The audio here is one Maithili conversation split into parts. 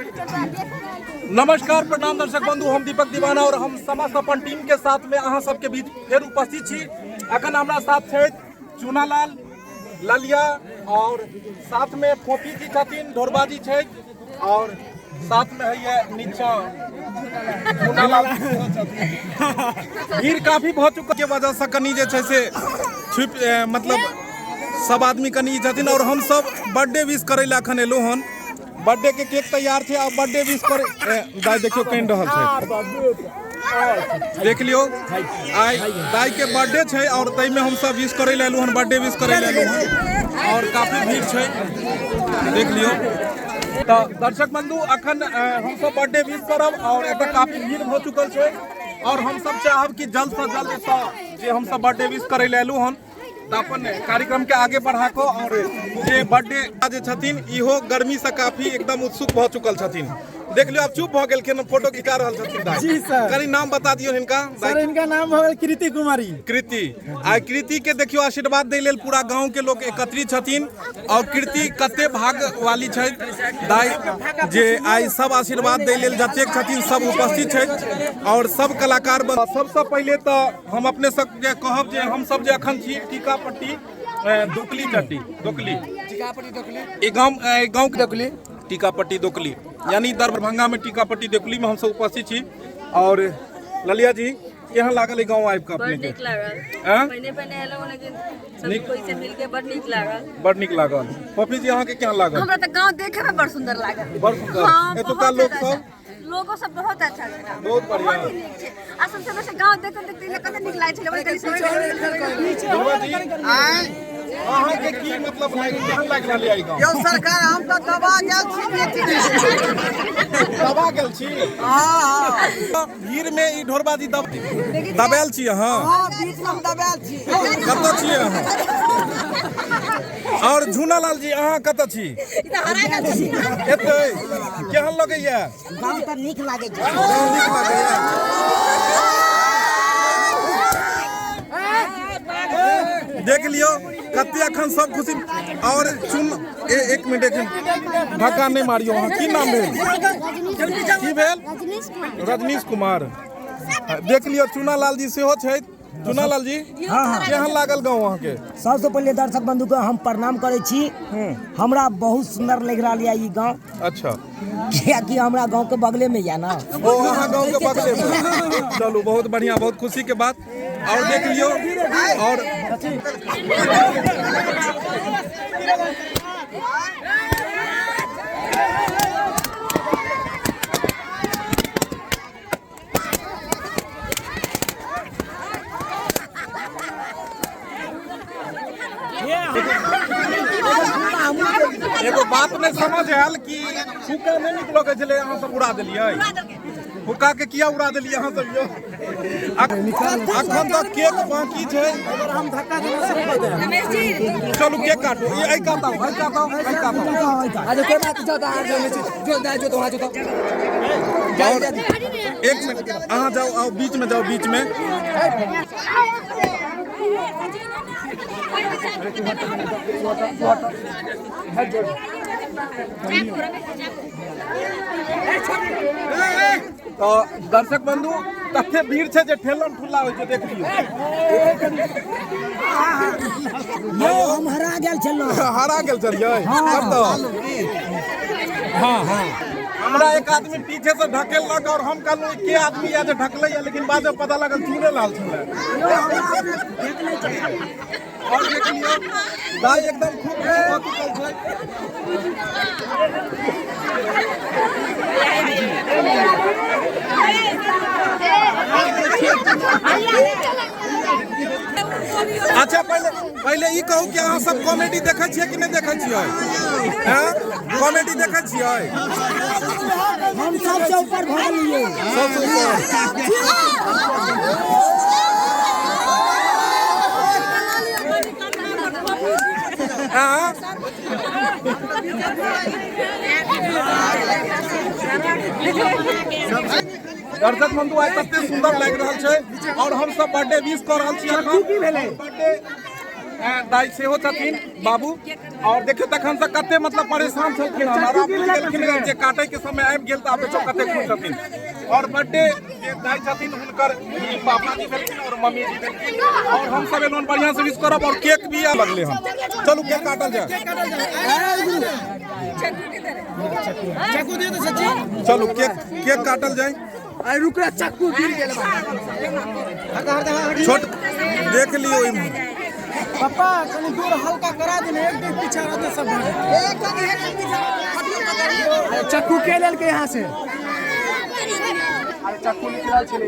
नमस्कार प्रणाम दर्शक बंधु, हम दीपक दीवाना और हम समस्त अपन टीम के साथ में अहाँ सबके बीच फेर उपस्थित छी। अखन हमरा साथ छथि चूनालाल ललिया और साथ में फोफी जी छथिन, ढोरबाजी छथि और साथ में है नीचा चूनालाल छथिन। भीड़ काफी भऽ चुकल के वजह से कनी जे छै से छुपि मतलब सब आदमी कनी छथिन और हम सब बर्थडे विश करे ला अखन एलहुँ हन। बर्थडे के केक तैयार छै, आब बर्थडे विश करे। दाइ देखियो कानि रहल छै, देख लियो आइ दाइ के बर्थडे छै और ताहि में हम सब विश करे ला एलहुँ हन, बर्थडे विश करे ला एलहुँ हन और काफी भीड़ छै, देख लियो। तऽ दर्शक बंधु अखन हम सब बर्थडे विश करब और एतऽ काफी भीड़ भऽ चुकल छै और हम सब चाहब कि जल्द से जल्द एतऽ जे हम सब बर्थडे विश करे ला एलहुँ हन तऽ अपन कार्यक्रम के आगे बढ़ा कऽ और जे बर्थडे जे छथिन इहो गर्मी से काफी एकदम उत्सुक भऽ चुकल छथिन। देख लियो आब चुप भऽ गेलखिन, फोटो खिंचा रहल छथिन। दाइ। जी सर। कनी नाम बता दियौ हिनका। सर इनका नाम भऽ गेल कृति कुमारी। कृति, आ कृति के देखियो आशीर्वाद दै लेल पूरा गांव के लोग एकत्रित छथिन और कृति कते भाग वाली छथि दाइ जे आइ सब आशीर्वाद दै लेल जतेक छथिन सब उपस्थित छथि और सब कलाकार। सबसँ पहिले तऽ हम अपने सबके कहब जे हम सब जे अखन छी टीकापट्टी दोकली चट्टी दोकली ई गांव, ई गांव के दोकली टीकापट्टी दोकली यानी दरभंगा में टीकापट्टी दोकली में हम सब उपस्थित छी। और ललिया जी केहन लागल ई गांव आबि कऽ बड़ अपने के? नीक लागल। आँय? पहिने पहिने एलहुँ लेकिन सब नीक। कोई से मिलके बड़ नीक लागल। बड़ नीक लागल। पप्पी जी अहाँके केहन लागल? हमरा तऽ गांव देखे में बड़ सुंदर लागल। बड़ सुंदर। हाँ, एतुका बहुत लोक ज्यादा सब? अच्छा। लोगो सब बहुत अच्छा छै। बहुत बढ़िया। बहुत ही नीक छै। आ सबसे बेसी गांव देखते देखते इने कते नीक लागै छै, बड़ी कनी समय ध्रुव जी, अहाँके की मतलब लागि केहन लागि रहल यऽ ई गाँव? यौ सरकार, हम तऽ दबा गेल छी बीचमे। दबा गेल छी? हँ। भीड़ में ई ढोरबा जी दबायल छी अहाँ? हँ, बीचमे हम दबायल छी। कतऽ छियै अहाँ? और झूनालाल जी अहाँ कतऽ छी? एतै। केहन लगैया गाँव? तऽ नीक लागै छै। गाँव नीक लगैया। देख लियौ कते अखन सब खुशी। और चुन एक मिनट, एक मिनट, धक्का नहि मारियौ। अहाँ की नाम भेल? की भेल? रजनीश कुमार। देख लियौ चूनालाल जी सेहो छथि। चूनालाल जी केहन लागल गाँव अहाँके? सबसे पहिले दर्शक बंधु के हम प्रणाम करै छी। हमरा बहुत सुंदर लागि रहल यऽ ई गाँव। अच्छा। कियाकि हमरा गाँव के बगले में यऽ ना। ओ अहाँ गाँव के बगले में। चलू बहुत बढ़िया, बहुत खुशी के बात। और देख लियौ और एगो बात नहि समझ आयल कि फुका नहि नीक लगै छलै, अहाँ सब उड़ा देलियै फुका के? किया उड़ा देलियै अहाँ सब यौ? अखन तक केक बाकी छै। चलू केक काटू। ई एहि कात आउ, एहि कात आउ, एहि कात आउ। और एक मिनट अहाँ जाउ, आउ बीच में जाउ, बीच में। तऽ दर्शक बंधु तते भीड़ छै जे ठेलम ठुल्ला होइ छै, देख लियौ। यौ हम हरा गेल छलहुँ। हरा गेल छलियै कतऽ? हँ हँ। हमरा एक आदमी पीछे से ढकेललक और हम कहलहुँ के आदमी या जे ढकलै या, लेकिन बाद में पता लगल चूने लाल छलै। और देख लियौ दाइ एकदम खूब खुश भऽ चुकल छै। अच्छा पहिले पहिले ई कहू कि अहाँ सब कॉमेडी देखै छियै कि नहि देखै छियै? हैं, कॉमेडी देखै छियै? हम सबसे ऊपर भऽ गेलियै। सबसे ऊपर। हाँ? दर्शक बंधु आइ कते सुंदर लागि रहल छै और हम सब बर्थडे विश कऽ रहल छी अखन। बर्थडे दाई सेहो छथिन बाबू। और देखियो तखन से कते मतलब परेशान छलखिन हन और आब बुझि गेलखिन जे काटे के समय आबि गेल, तऽ आब देखियौ कते खुश छथिन। और बर्थडे जे दाई छथिन हुनकर ई पापा जी भेलखिन और मम्मी जी भेलखिन। और हम सब एलहुँ बढ़िया से विश करब और केक भी आ लगले हन। चलू केक काटल जाय। चाकू दियो तो सचिन। चलू केक केक काटल जाय। अरे रुक रे, चाकू गिर गेल। छोट देख लियो इम्हर। पापा कनी दूर हल्का करा देने, एक दिन पीछा रहते सब। अरे चाकू के लेल के यहाँ से? अरे चाकू निकलल छलै।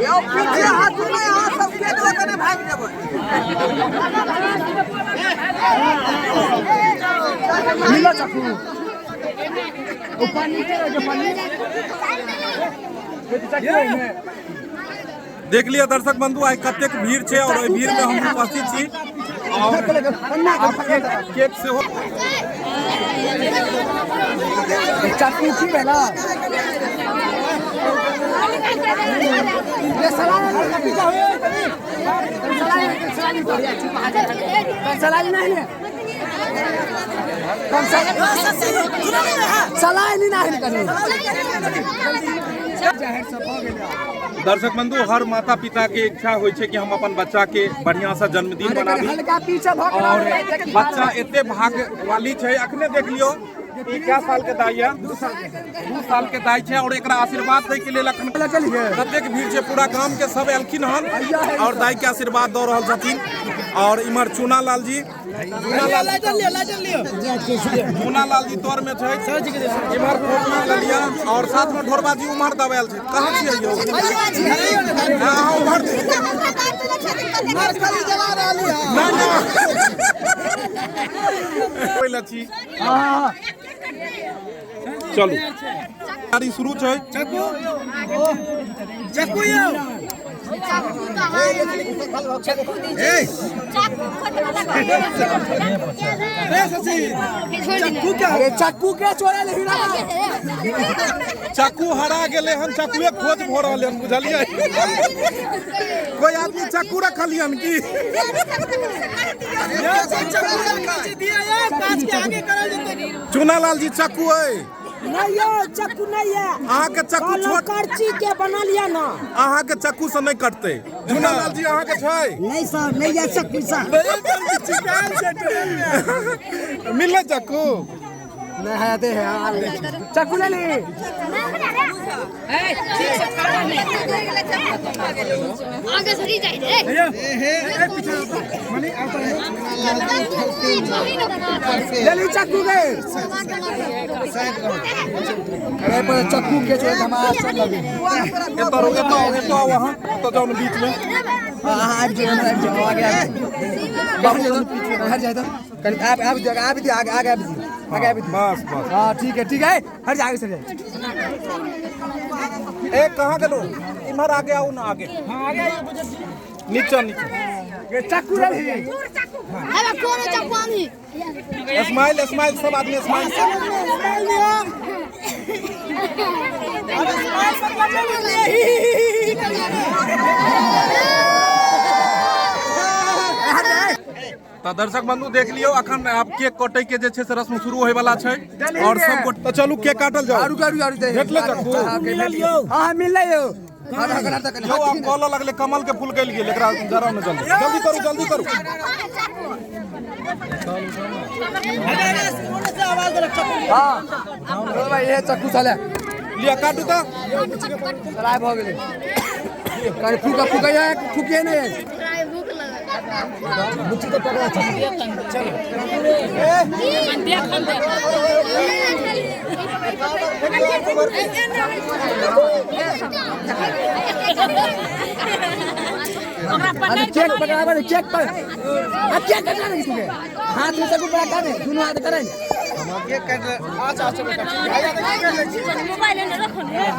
यौ पीछे हाथ में अहाँ सब के दो कने भागि जेबै। मिला चाकू ओ पानी के जो पानी चाकू में। देख लिया दर्शक बंधु, आइ कतेक भीड़ छै और एहि भीड़ में हम उपस्थित छी। और आब केक केक सेहो। चाकू की भेला? ये सलाह पीछा होए सलाह नहीं है, सलाह नहीं नहीं कनी। दर्शक बंधु, हर माता पिता के इच्छा होइ छै कि हम अपन बच्चा के बढ़िया से जन्मदिन मनाबी। हल्का पीछा भऽ गेल। और बच्चा एते भाग्यवाली छै, अखने देख लियो ई क्या साल के दाई है? 2 साल के दाई छै। और एकरा आशीर्वाद दै के लेल अखन कतेक भीड़ छै, पूरा गाम के सब एलखिन हन और दाई के आशीर्वाद दऽ रहल छथिन। और इम्हर चूना लाल जी, चूना लाल, चूना लाल जी तोर में छै। इम्हर फोटो ललिया और साथ में ढोरबा जी उम्हर दबायल छै। कहाँ छियै यौ? अहाँ उम्हर छी। मरकरी जला रहली है। ना ना पहिले छी। चलू गाड़ी शुरू छै। चाकू चाकू यौ। रे सचिन चाकू क्या? अरे चाकू के चोरा लेही ना। चाकू हरा गेलै हन, चाकूए खोज भऽ रहल हन, बुझलियै? कोई आदमी चाकू रखलियन की? चूना लाल जी चाकू अइ? नहीं यौ, चाकू नहीं है। अहाँ के चाकू छोट करची के बना लिया ना। अहाँ के चाकू से नहीं कटतै। चूना लाल जी अहाँ के छै? नहीं सर, नहीं है चाकू सर। मिललै चाकू? नहीं है, दे है चाकू ले ली। आगे सरी जाए रे। ले ली चाकू के। अरे पर चाकू के चोरा हमार सब लगे। एतऽ रहू, एतऽ आउ, एतऽ आउ अहाँ, एतऽ जाउ ने बीच में। हां हां आबि जाओ, आबि जाओ, आगे आबि जाओ। बाबू पीछे हट जाए तो कनी आप आबि जाओ, आबि दियो, आगे आगे आबि दियो, आगे आबि दियो। बस बस। हां ठीक है, ठीक है, हट जा, आगे सर जाए। ए कहाँ गेलो? इम्हर आगे आउ ना, आगे। हां आगे आइयो गुजर जी। नीचा नीचा। ये चाकू ले ली। अरे कोन चाकू आनी? स्माइल स्माइल सब आदमी स्माइल। अरे स्माइल मतलब नहीं ले ही ही ही। तऽ दर्शक बंधु देख लियौ, अखन आब केक कटै के जे छै से रस्म शुरू होय वाला छै और सब गोटे। तऽ चलू केक काटल जाउ। आरु आरु आरु भेटलै चाकू? मिलल यौ। हां हां मिललै यौ। यौ आब कहलऽ लगलै कमल के फूल गलि गेल, एकरा जराउ ने जल्दी, जल्दी करू, जल्दी करू। हां भाई ये चाकू चले लिअ काटू तऽ। सलाह भऽ गेलै। कनी फूका फूका फूकिए नहीं। बुच्ची के पकड़ा चाकू। अरे केक पकड़ा दे, केक पर अब केक कटना नहीं तुके हाथ में चाकू पकड़ा दे, दोनों हाथ करें।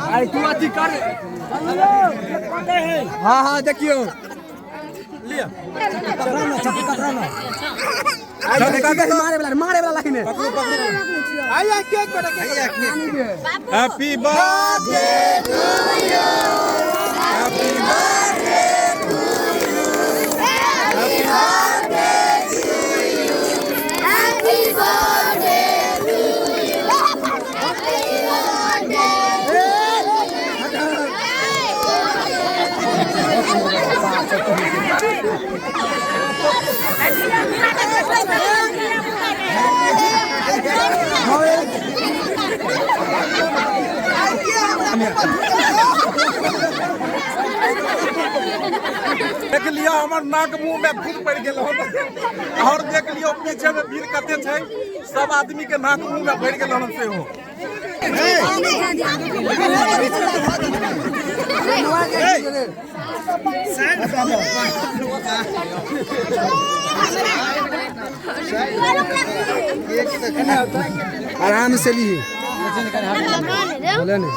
अरे तू अथी कर। हाँ हाँ देखियो पकड़ा ना चाकू, पकड़ा ना। मारे वाला, मारे वाला लाइन है। पकड़ू पकड़ू। आइए केक बेटा, cake happy birthday to you, happy birthday to you, happy birthday. में। देख लिया हमर नाक मुंह में खूब पड़ गेल हन। और देख लियो पीछे में भीड़ कते छै, सब आदमी के नाक मुंह में भरि गेल हन सेहो। आराम से ली बोले नहीं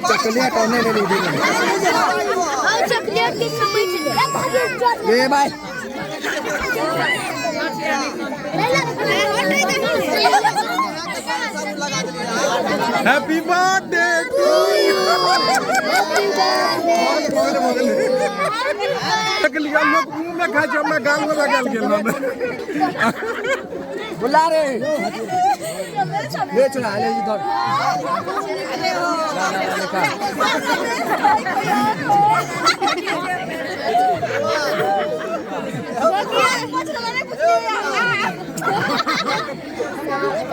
चकलिया कौने ले ली ए भाई। Happy birthday to you. देख लिया लोग मुंह में खाइ छै, हमरा गाल में लगायल गेल हन। बुला रे ले चला ले इधर।